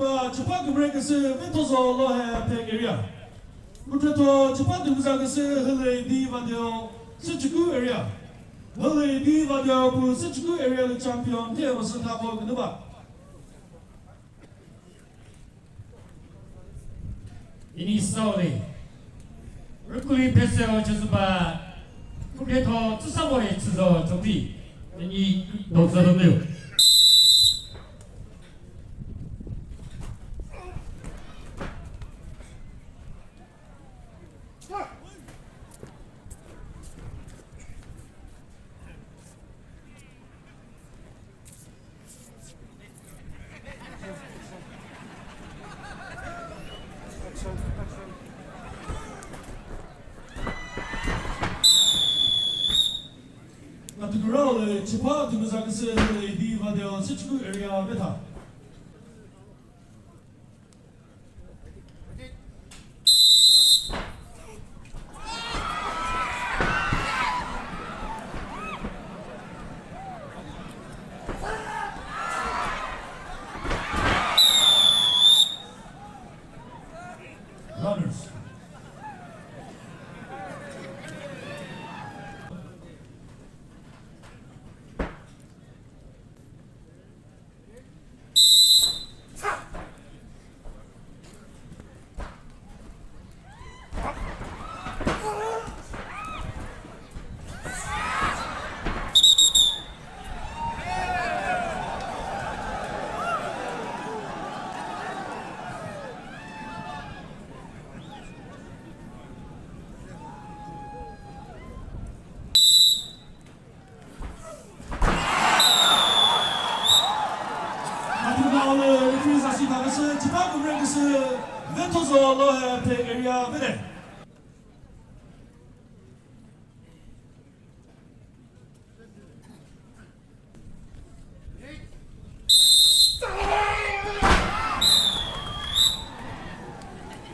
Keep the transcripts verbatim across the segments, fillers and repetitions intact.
Chipha kümüre küsü Vethozo Lohe Phek area. Kükretho chipha tümüza küsü Hülüi D Vadeo Süchükü area. Hülüi D Vadeo pü Süchükü area lü champion thie müsü thako künüba. Ini sauli. Rükuli pheseo chüzüba. Kükretho tsüsavo ye chüzo chokri. Ini doksa dongeu. Atukura ole chipha tümüza küsü Hülüi D Vadeo Süchükü area vetha. Runners. Atukura ole referee sasi thaküsü, chipha kümüre küsü, Vethozo Lohe Phek area vede.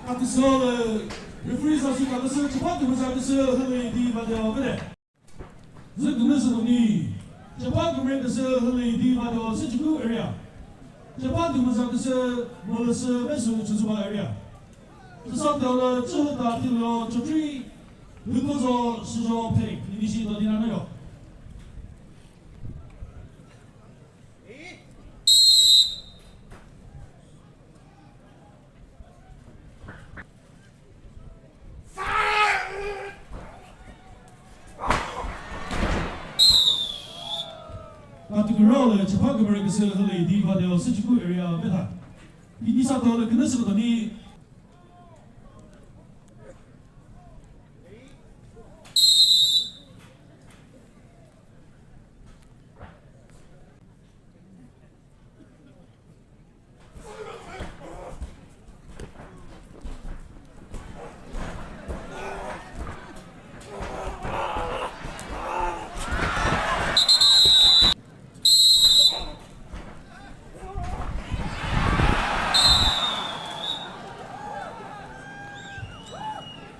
Atukura ole referee sasi thaküsü, chipha tümüza küsü, Hülüi D Vadeo vede. Zü kümüzü kümüni, chepha kümre küsü Hülüi D Vadeo Süchükü area. Chepha tümüza küsü Mülüsü Vesu Chozuba area. Süsa tülo chühüta tülo chotri Hükozo Süzo Phek, ninishi dodina nayo. Atukura ole chepha kümüre küsü Hülüi D Vadeo Süchükü area vetha. Ini sa tülo künüsü kutoni.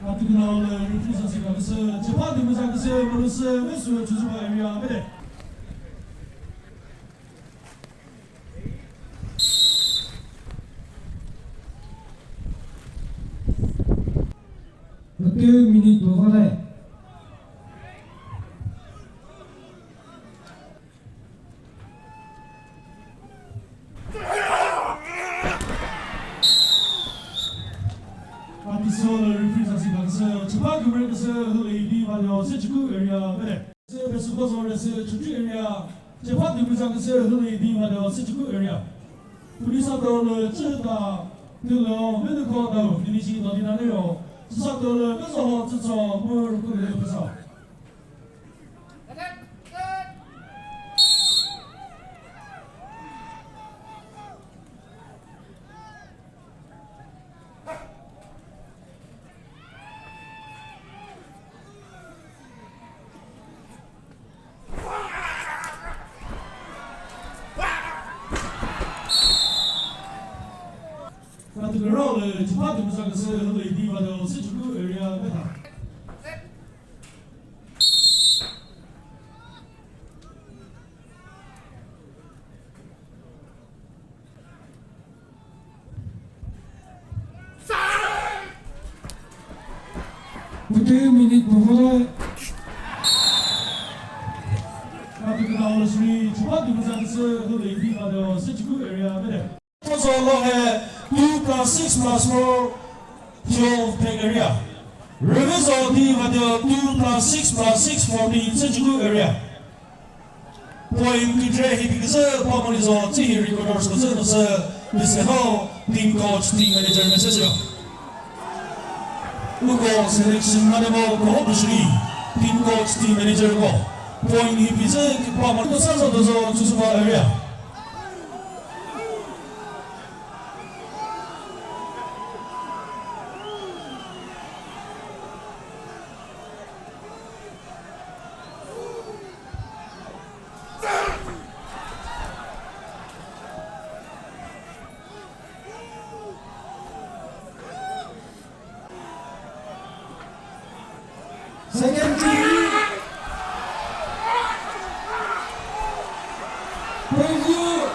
Atukura ole referee sasi thaküsü, chepha tümüza küsü Mülüsü Vesu Chozuba area vede. Pütü minute bovale. Atukura ole referee sasi thaküsü, chepha kümre küsü Hülüi D Vadeo Süchükü area vede. Sübe Sükozo area sü Chokri area, chepha tümüza küsü Hülüi D Vadeo Süchükü area. Puni sa tülo chühüta tülo Venuko Dau, ninishi dodina nayo. Süsa tülo Vezo Ho Tsütso, Mürkülü Vezo. Atukura ole chepha tümüza küsü Hülüi D Vadeo Süchükü area vetha. Pütü minute püvü. Kapitana Olosri, chupa dümüzü kısa, Hulu Ipi Mado, Sechiku area, mede. Kozo Lohe, two plus six plus four, twelve, Phek area. Revezo Di Mado, two plus six plus six, fourteen, Sechiku area. Point kükre hibi küzü pamonizo tsühi recorders küzü nüsü, nüsü ho, team coach, team manager message yo. Uko selection manemo ko bishri, team coach, team manager ko. Point hibi küzü pamonizo sa zo dozo Tsusuba area. Second degree. Praise you.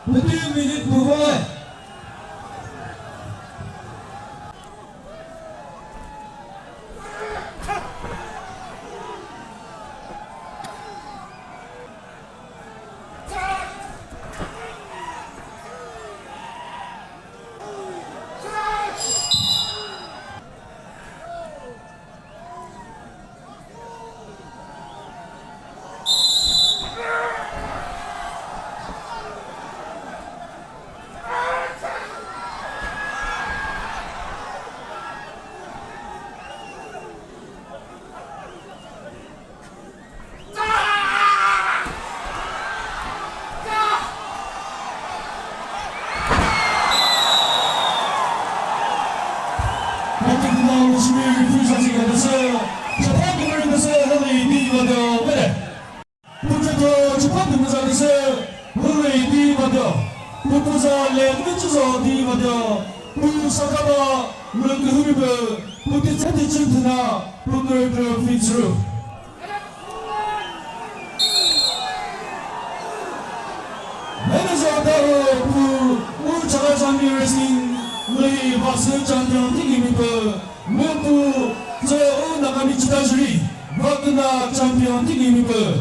Pütü minute püvü. Pukuza le mi chizo di vadio. Pu sakaba mülü kühümi pü, pu titsati chüthüna, pu kürü kürü fitsürü. Manager Daro pu, u Chakhesang Wrestling lü vasa champion tikimi pü, mu pu, zü u Nagami Chita Jüri, vaküna champion tikimi pü.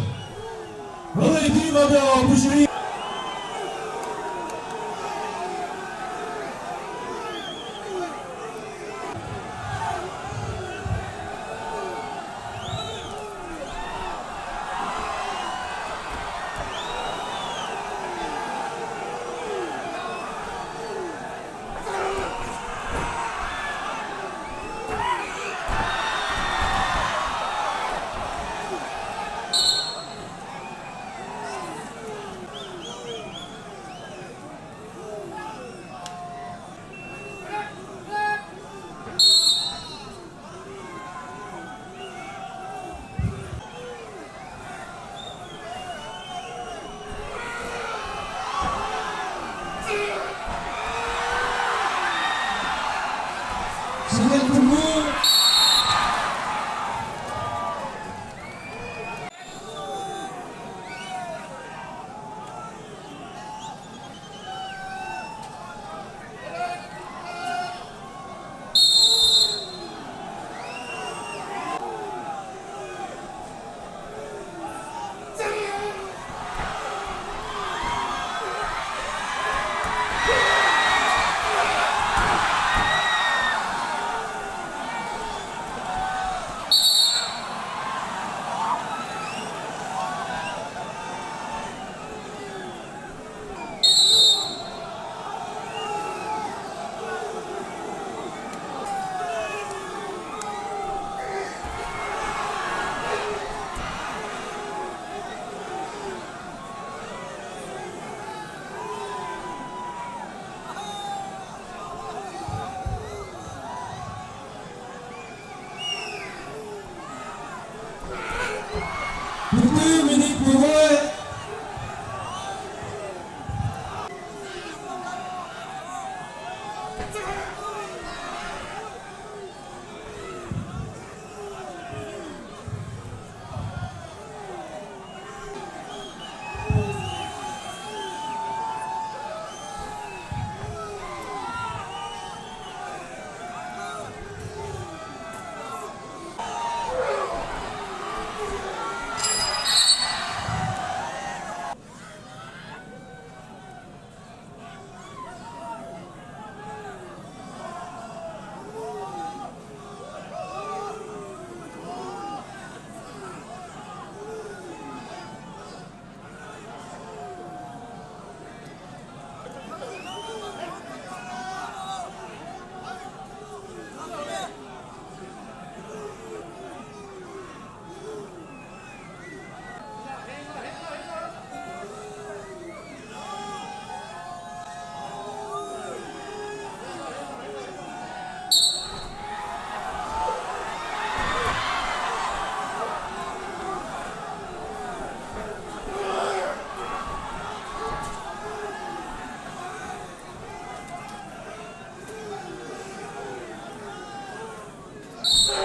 Matu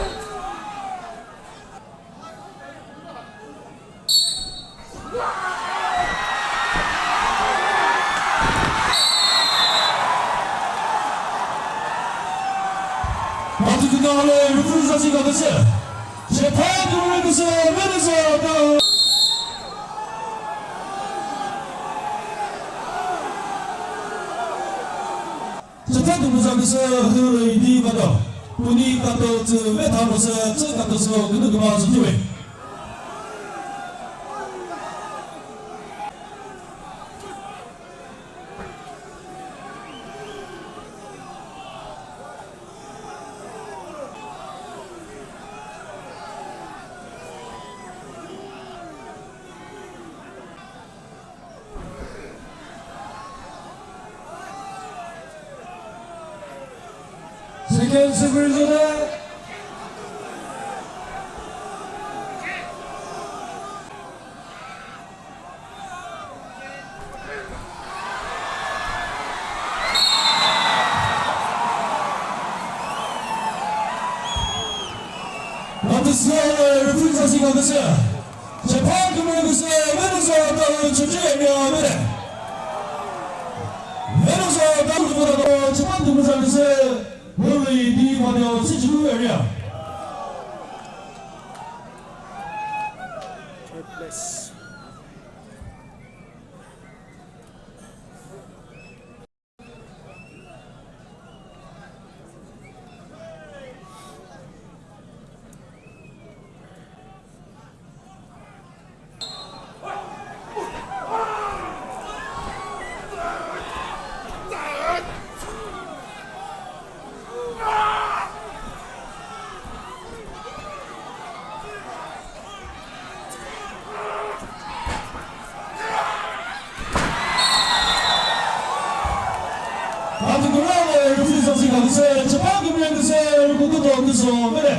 kükale referee sa chika küsü. Shepha kümüre küsü, Venuzo Dawhuo. Shepha kümüza küsü, Hürü Idi Vado. Puni kato tsü, ve tha müsü, tsü kato tsü, künü küma tsü tüwe. Second semi result. Matu sü, eh, referee sa chika küsü. Shepha kümüre küsü, Venuzo Dawhuo Chüchü area vede. Venuzo Dawhuo Chüchü area, Shepha kümüza küsü, Hürü Idi Vado Chüchü area. Third place. Matu kükale referee sa chika küsü, Shepha kümüre küsü, rükutu to küsü, vede.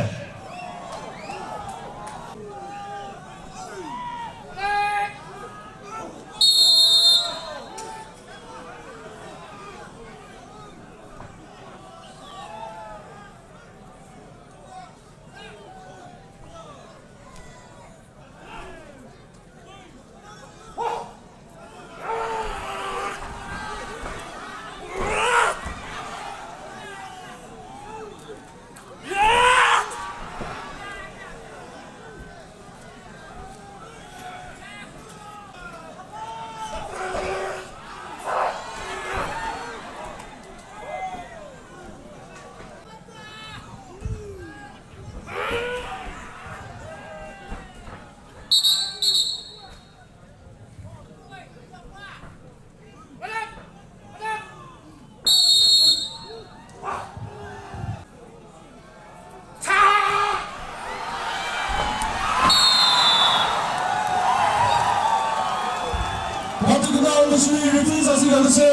Matu kükale referee sa chika küsü,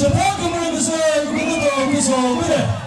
Shepha kümüre küsü, rükutu to küsü, vede.